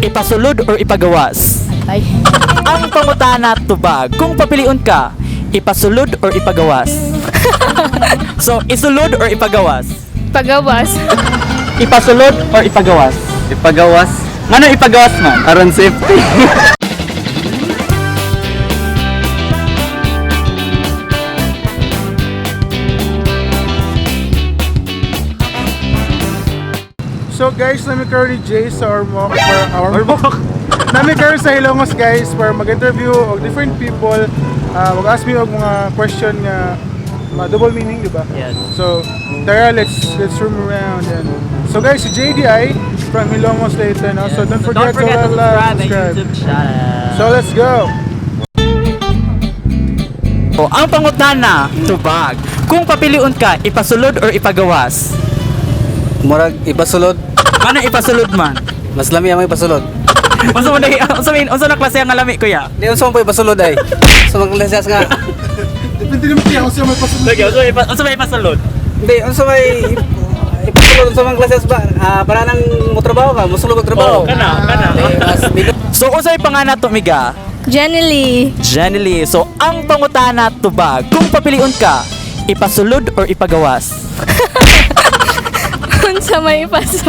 Ipasulod or ipagawas? Ay. Ang pangutana, tubag. Kung papilion ka, ipasulod or ipagawas? So, isulod or ipagawas? Pagawas. Ipasulod or ipagawas? Ipagawas. Ngano ipagawas man? Aron safety. So guys, nami karon ni Jay sa Ormoc for Ormoc. Nami karon sa Hilongos, guys, para mag-interview og different people. Mag-ask me og mga question nga mga double meaning, di ba? Yes. So, tara, let's roam around and so guys, si JDI from Hilongos later, no? So don't forget, Don't forget to to like, subscribe my subscribe. YouTube channel. So let's go. O, ang pangutana, tubag. Kung papilion ka, ipasulod or ipagawas? Murag ipasulod. Ngano ipasulod man? Mas lami ang ipasulod. Unsa man unsa na klase ang lami, kuya? Di unsa man po ipasulod ay. Sa mga klasas nga. Depende naman kaya kung siya may pasunod. Sige, unsa may ipasulod? Hindi unsa may ipasulod, unsa man klasas ba? Ah, para nang motrabaho ka, mosulod og trabaho. Oh, kana, kana. Di, mas dito. So unsay pangalan to, miga? Jenny Lee. Jenny Lee. So ang pangutana, tubag. Kung papilion ka, ipasulod or ipagawas? Unsa may ipaso.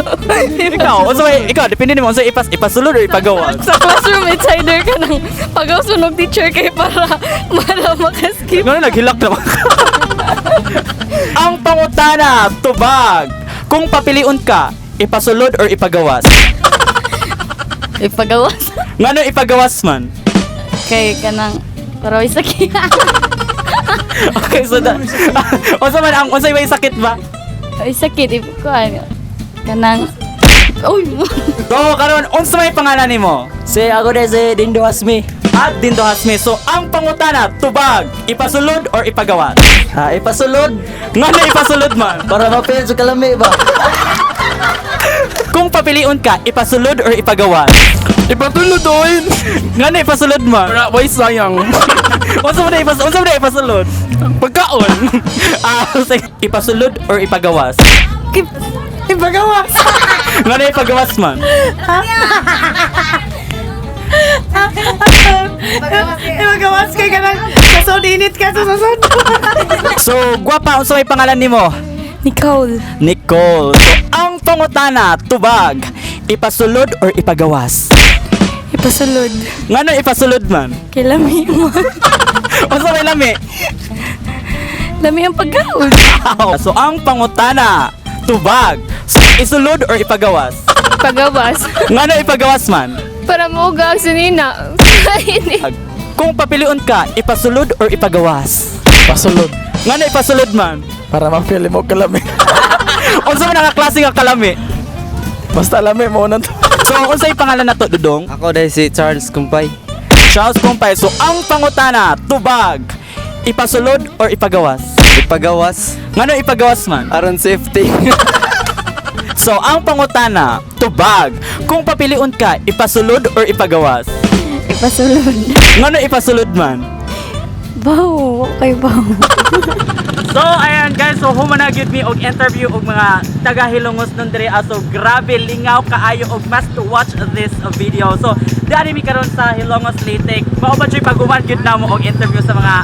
Ikaw, unsa may ikaw depende nimo unsa ipasulod or ipagawas. Sa classroom, it's either ka nang pagawsunog teacher kay para makaskip. Ngano naghilak naman ka? Ang pangutana, tubag. Kung papilion ka, ipasulod or ipagawas? Ipagawas. Ngano ipagawas man? Kay kanang para may sakit. Okay, so da, unsa man ang unsay may sakit ba? Ay sakit ipkuan. Kanang Uy. So karon unsa may pangalan nimo? Si ako na si Dindo Asmi. At Dindo Hasmi. So ang pangutana, tubag, ipasulod or ipagawas? Ha, ipasulod Ngano ipasulod man? para mapil sa kalami ba. Kung papilion ka, ipasulod or ipagawas? Ipatulod oy. Ngano ipasulod man? Para way sayang. Unsa man na ipasulod? Pagkaon. Ah, sige. Ipasulod or ipagawas? Ipagawas. Ngano ipagawas man? Ipagawas kay kanang sasod init ka sa sasod. So, gwapa, unsa may pangalan nimo? Nicole. Nicole. So, ang pangutana, tubag, ipasulod or ipagawas? Ipasulod. Ngano ipasulod man? Kay lami mo. Unsa may lami? Lami ang pagkaon. So, ang pangutana, tubag, so, isulod or ipagawas? Pagawas. Ngano ipagawas man? Para mo ang sinina. Kung papilion ka, ipasulod or ipagawas? Pasulod. Ngano ipasulod man? Para ma-feel mo kalami. Unsa man ang klase nga kalami? Basta lami mo na to. So, unsay pangalan nato, Dudong? Ako dahil si Charles Kumpay. Charles Kumpay. So, ang pangutana, tubag, ipasulod or ipagawas? Ipagawas. Ngano ipagawas man? Aron safety. So, ang pangutana, tubag, kung papilion ka, ipasulod or ipagawas? Ipasulod. Ngano ipasulod man? Baw, okay baw. So, ayan guys, so humana gyud mi og interview og mga taga Hilongos nun diri. Ah, so grabe lingaw kaayo og must to watch this video. So, diri mi karon sa Hilongos Leyte. Mao ba jud pag-uman gyud namo og interview sa mga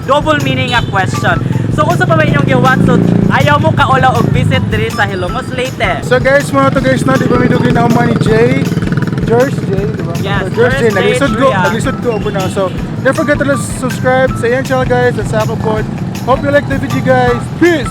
double meaning nga question. So, unsa pa ba inyong giwat? So, ayaw mo kaula og visit diri sa Hilongos Leyte. So guys, mga to guys, no, di ba may dugay na human ni Jay? George J, di ba? Yes, So, George J. George J. Tria. Naglisod ko over na. So, don't forget to subscribe sa iyang channel, guys, at sa ako pod. Hope you like the video, guys. Peace!